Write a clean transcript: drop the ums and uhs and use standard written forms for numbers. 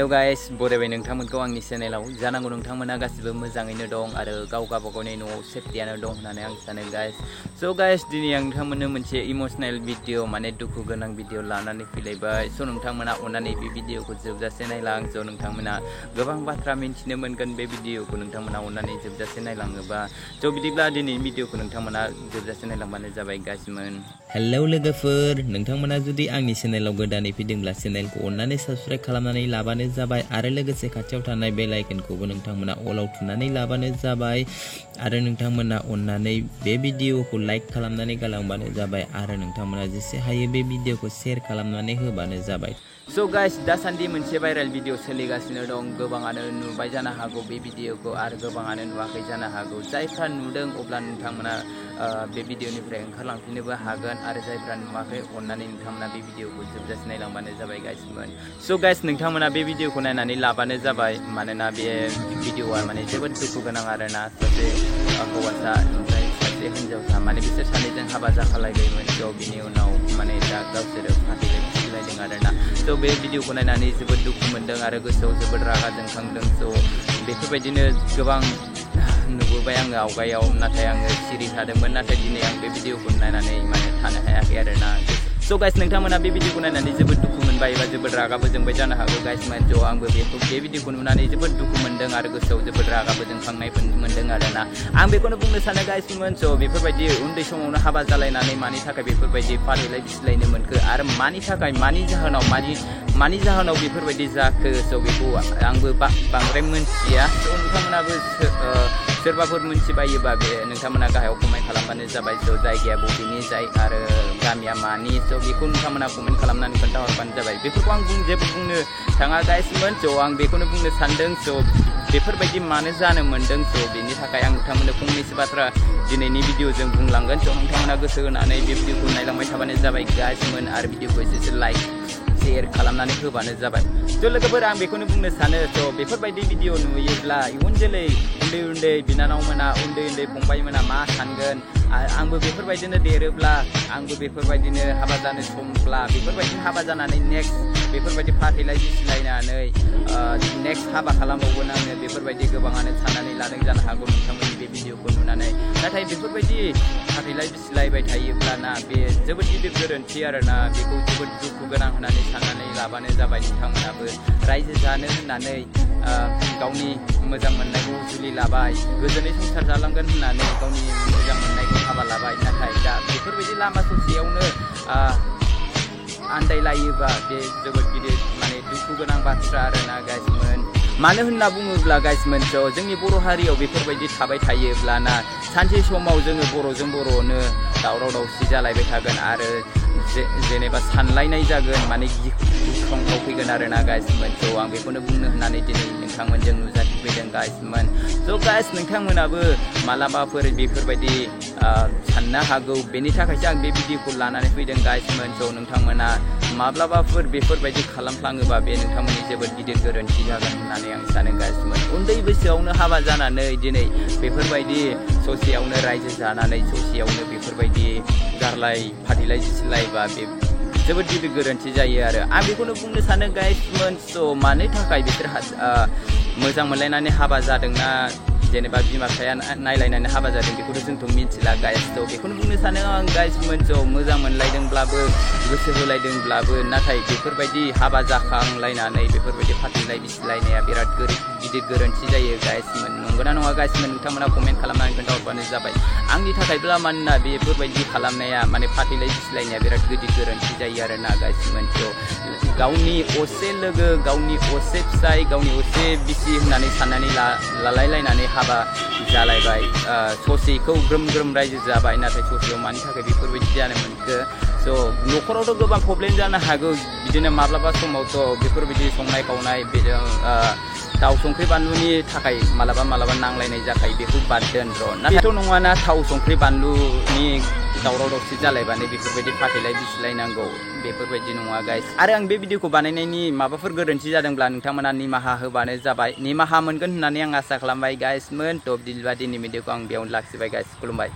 Hello guys बरायबाय नोंथांमोनखौ आंनि चेनेलाव जानांगौ नोंथांमोना गासिबो मोजाङैनो दं आरो गाव गावबागावनि न'आव सेफटियानो दं होननानै आं सानो गाइस। स' गाइस दिनै आं नोंथांमोननो मोनसे इमोशनेल भिडिअ माने दुखु गोनां भिडिअ लानानै फैलायबाय। स' नोंथांमोना अननानै बे भिडिअखौ जोबजासे नायलां। स' नोंथांमोना गोबां बाथ्रा मिन्थिनो मोनगोन बे भिडिअखौ नोंथांमोना अननानै जोबजासे नायलाङोबा। स' बिदिब्ला दिनैनि भिडिअखौ नोंथांमोना जोबजासे नायलांबानो जाबाय गाइसमोन। हेलौ लोगोफोर, नोंथांमोना जुदि आंनि चेनेलाव गोदानै फैदोंब्ला चेनेलखौ अननानै साबस्क्राइब खालामनानै लाबानो जाबाय आरो लोगोसे खाथियाव थानाय बेल आइकनखौबो नोंथांमोना अलाव थुनानै लाबानो जाबाय आरो नोंथांमोना अननानै बे भिडिअखौ लाइक खालामनानै गालांबानो जाबाय आरो नोंथांमोना जेसे हायो बे भिडिअखौ शेयार खालामनानै होबानो जाबाय। स' गाइस दासान्दि मोनसे भाइरेल भिडिअ सोलिगासिनो दं। गोबाङानो नुबाय जानो हागौ बे भिडिअखौ आरो गोबाङानो नुवाखै जानो हागौ। जायफ्रा नुदों अब्ला नोंथांमोना बे भिडिअनिफ्राय ओंखारलांफिननोबो हागोन आरो जायफ्रा नुवाखै अननानै नोंथांमोना बे भिडिअखौ जोबजासे नायलांबानो जाबाय गाइसमोन। स' गाइस नोंथांमोना बे भिडिअखौ नायनानै लाबानो जाबाय मानोना बे भिडिअआ माने जोबोद दुखु गोनां आरोना। सासे हौवासा ओमफ्राय सासे हिन्जावसा माने बिसोर सानैजों हाबा जाखालायबायमोन। स' बिनि उनाव माने दा गावसोरो फाथैलाय बिसिलायदों आरोना। स' बे भिडिअखौ नायनानै जोबोद दुखु मोनदों आरो गोसोआव जोबोद रागा जोंखांदों। स' बेफोरबायदिनो गोबां नुबोबाय आङो आवगायाव, नाथाय आङो सिरि थादोंमोन। नाथाय दिनै आं बे भिडिअखौ नायनानै माने थानो हायाखै आरोना। स' गाइस नोंथांमोना बे भिडिअखौ नायनानै जोबोद दुखु मोनबाय एबा जोबोद रागाबो जोंबाय जानो हागौ गाइसमोन। स' आंबो बे भिडिअखौ नुनानै जोबोद दुखु मोनदों आरो गोसोआव जोबोद रागाबो जोंखांनाय मोनदों आरोना। आं बेखौनो बुंनो सानो गाइसमोन, स' बेफोरबायदि उन्दै समावनो हाबा जालायनानै मानि थाखाय बेफोरबायदि फाथैलाय बिसिलायनो मोनखो आरो मानि थाखाय मानि जाहोनाव बेफोरबायदि जाखो। स' बेखौ आंबो बांद्राय मोनथिया। स' नोंथांमोनाबो सोरबाफोर मोनथिबायोबा बे नोंथांमोना गाहायाव कमेन्ट खालामबानो जाबाय। स' जायगाया बबेनि आरो गामिया मानि, स' बेखौ नोंथांमोना कमेन्ट खालामनानै खोन्थाहरबानो जाबाय। बेफोरखौ आं जेबो बुंनो थाङा गाइसमोन। स' आं बेखौनो बुंनो सानदों। स' बेफोरबायदि मानो जानो मोन्दों, स' बेनि थाखाय आं नोंथांमोननो फंनैसो बाथ्रा दिनैनि भिडिअजों बुंलांगोन। स' नोंथांमोना गोसो होनानै बे भिडिअखौ नायलांबाय थाबानो जाबाय गाइसमोन आरो भिडिअखौ एसे लाइक शेयार खालामनानै होबानो जाबाय। स' लोगोफोर आं बेखौनो बुंनो सानो, स' बेफोरबायदि भिडिअ नुयोब्ला इयुन जोलै उन्दै बिनानावमोना उन्दै फंबायमोना मा सानगोन। आंबो बेफोरबायदिनो देरोब्ला आंबो बेफोरबायदिनो हाबा जानो समब्ला बेफोरबायदिनो हाबा जानानै नेक्स्ट बेफोरबायदि फाथैलाय बिसिलायनानै नेक्स्ट हाबा खालामबावगोन आङो। बेफोरबायदि गोबाङानो साननानै लादों जानो हागौ नोंथांमोननि बे भिडिअखौ नुनानै। नाथाय बेफोरबायदि फाथैलाय बिसिलायबाय थायोब्लाना बे जोबोद गिदिर गोरोन्थि आरोना। बेखौ जोबोद दुखु गोनां होननानै साननानै लाबानो जाबाय। नोंथांमोनाबो रायजो जानो होननानै गावनि मोजां मोननायखौ जुलि लाबाय, गोजोनै संसार जालांगोन होननानै गावनि मोजां मोननायखौ हाबा लाबाय। नाथाय दा बेफोरबायदि लामा ससेयावनो आन्दायलायोबा बे जोबोद गिदिर माने दुखु गोनां बाथ्रा आरोना गाइसमोन। मानो होनना बुङोब्ला गाइसमोन, स' जोंनि बर' हारियाव बेफोरबायदि थाबाय थायोब्लाना सानसे समाव जोङो बर'जों बर'नो दावराव दावसि जालायबाय थागोन आरो जेनेबा सानलायनाय जागोन, माने गिख्रंथाव फैगोन आरोना गाइसमोन। स' आं बेखौनो बुंनो होननानै दिनै नोंथांमोनजों नुजाथिफैदों गाइसमोन। स' गाइस नोंथांमोनाबो मालाबाफोर बेफोरबायदि साननो हागौ, बेनि थाखायसो आं बे भिडिअखौ लानानै फैदों गाइसमोन। स' नोंथांमोना माब्लाबाफोर बेफोरबायदि खालामफ्लाङोबा बे नोंथांमोननि जोबोद गिदिर गोरोन्थि जागोन होननानै आं सानो गाइसमोन। उन्दै बैसोआवनो हाबा जानानै दिनै बेफोरबायदि ससेयावनो रायजो जानानै ससेयावनो बेफोरबायदि फाथैलाय बिसिलायबा बे जोबोद गिदिर गोरोन्थि जायो आरो। आं बेखौनो बुंनो सानो गाइसमोन, स' मानो थाखाय बिसोर मोजां मोनलायनानै हाबा जादोंना जेनेबा बिमा बिफाया नायलायनानै हाबा जादों बेखौथ' जोंथ' मिथिला गाइस। स' बेखौनो बुंनो सानो आं गाइसमोन, स' मोजां मोनलायदोंब्लाबो गोसो होलायदोंब्लाबो नाथाय बेफोरबायदि हाबा जाखांलायनानै बेफोरबायदि फाथैलाय बिसिलायनाया बिराद गिदिर गोरोन्थि जायो गाइसमोन। नंगौना नङा गाइसमोन? नोंथांमोना कमेन्ट खालामनानै खोन्थाहरबानो जाबाय। आंनि थाखायब्ला मानोना बेफोरबायदि खालामनाया माने फाथैलाय बिसिलायनाया बिराद गिदिर गोरोन्थि जायो आरोना गाइसमोन। स' गावनि असे लोगो, गावनि असे फिसाय, गावनि असे बिसि होननानै साननानै लालायलायनानै हाबा जालायबाय, ससेखौ ग्रोम रायजो जाबाय। नाथाय ससेयाव मानि थाखाय बेफोरबायदि जानो मोनखो? स' न'खरावथ' गोबां प्रब्लेम जानो हागौ, बिदिनो माब्लाबा समावथ' बेफोरबायदि संनाय खावनाय थाव संख्रि बानलुनि थाखाय मालाबा नांलायनाय जाखायो, बेखौ बाद दोन र'। नाथायथ' नङाना थाव संख्रि बानलुनि दावराव दावसि जालायबानो बेफोरबायदि फाथैलाय बिसिलायनांगौ, बेफोरबायदि नङा गाइस। आरो आं बे भिडिअखौ बानायनायनि माबाफोर गोरोन्थि जादोंब्ला नोंथांमोना निमाहा होबानो जाबाय। निमाहा मोनगोन होननानै आं आसा खालामबाय गाइसमोन। थ' बिदिब्ला दिनैनि भिडिअखौ आं बेयावनो लाखिबाय गाइस। खुलुमबाय।